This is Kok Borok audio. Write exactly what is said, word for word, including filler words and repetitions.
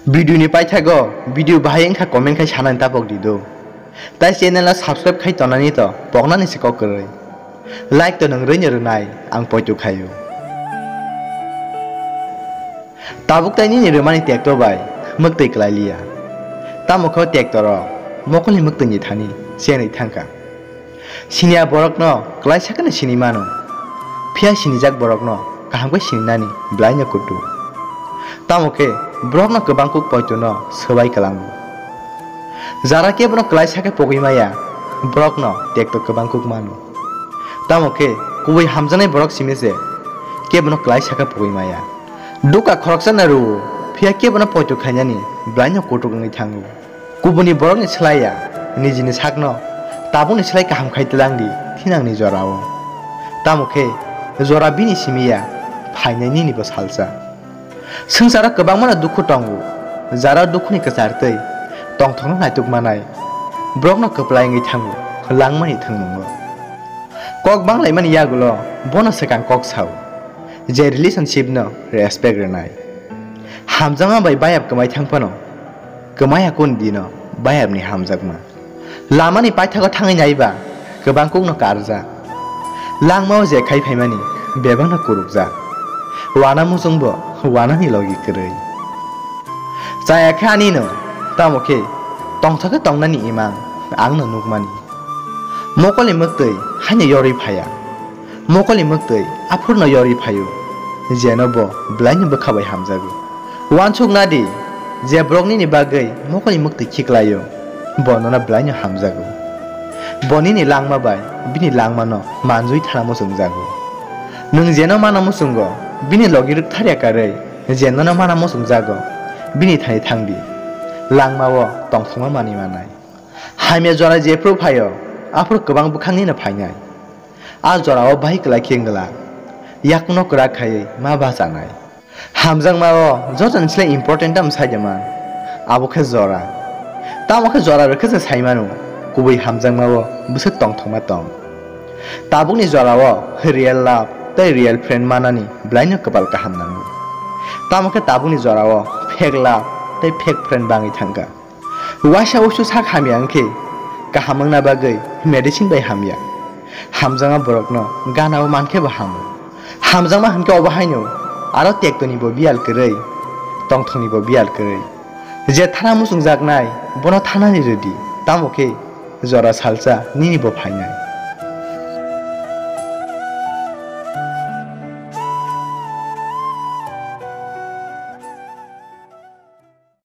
Video ni paithago video bahai wngkha comment khai sanani tapok di do. Tai channel no subscribe khai tonani to poknani se kok kwrwi. Like to nwng rwino rwnai ang poito khaio. Tabuk tai nini rwmani tekto bai mwktwi kwlai liya. Tamo khe o tekto rok mokolni mwktwini thani chenwi thangkha. Siniya borokno klaisa kheno sini mano. Phiya sinijak borokno kaham khe sininani belaino kutu. Tamo khe borokno kwbang kuk poitono swbai kwlango. Jara kebono klaisa khe pogwi maya, borokno tekto kwbang kuk mano. Tamo khe kubui hamjaknai borok simi se kebono klaisa khe pogwi maya. Duka khoroksano rwo, phiya kebono poito khainani belaino kutuk wngwi thango. Kubuni borokni slai ya, nijini sakno tabukni slai kaham khai twlang di, thinangni jorao. Tamo khe jora bini simi ya, phainai nini bo salsa. Swngcharo kwbangmano dukhu tongo, jara dukhuni kwchar tei tongthokno naituk manai, borokno kwplai wngwi thango, langmani thwngmungo. Kok banglaimani yagulo bono swkang kok sao, je relationship no respect rwnai. Hamjakma bai bayap kwmai thang phano, kwmai hakun dino bayapni hamjakma. Lamani paithago thangwi naiba, kwbang kukno karjak. Langmao je khai phaimani, bebakno kurukjak. Wana muchungbo wanani logi kwrwi. Chaya khe anino, tamo khe tongthok khe tongnani imang angno nukmani. Mokolni mwktwi haino yorwi phaiya. Mokolni mwktwi aphurno yorwi phaio, jeno bo belaino bwkha bai hamjago. Uansuk na di, je borok nini bagwi mokolni mwktwi khiklaio, bo nono belaino hamjago. Bo nini langma bai bini langmano manjui thana muchungjago. Nwng jeno mana muchungo, bini logi rwktharya karwi je nono mana muchungjago, bini thani thang di. Langmao tongthokma manwi manai. Hamya jora jephru phaio, aphuru kwbang bwkhaknino phainai. A jorao bahai kwlai khe wngla, yakungno kwrak khaiwi ma bachanai. Hamjakmao jotoni slai important tamo sai de man, abo khe jora. Tamo khe jora rwkhe se sai mano, kubui hamjakmao bwswk tongthokma tong. Tabukni jorao real love tei real friend manani belaino kwpal kaham nango. Tamo khe tabukni jorao fake love tei fake friend bangwi thangkha. Waisa usu sak hamya wngkhe kaham wngna bagwi medicine bai hamya. Hamjakma borokno ganao mankhe bo hamo. Hamjakma hinkhe obo haino aro tektoni bo biyal kwrwi, tongthokni bo biyal kwrwi. Je thana muchungjaknai bono thanani rwdi, tamo khe jora salsa nini bo phainai.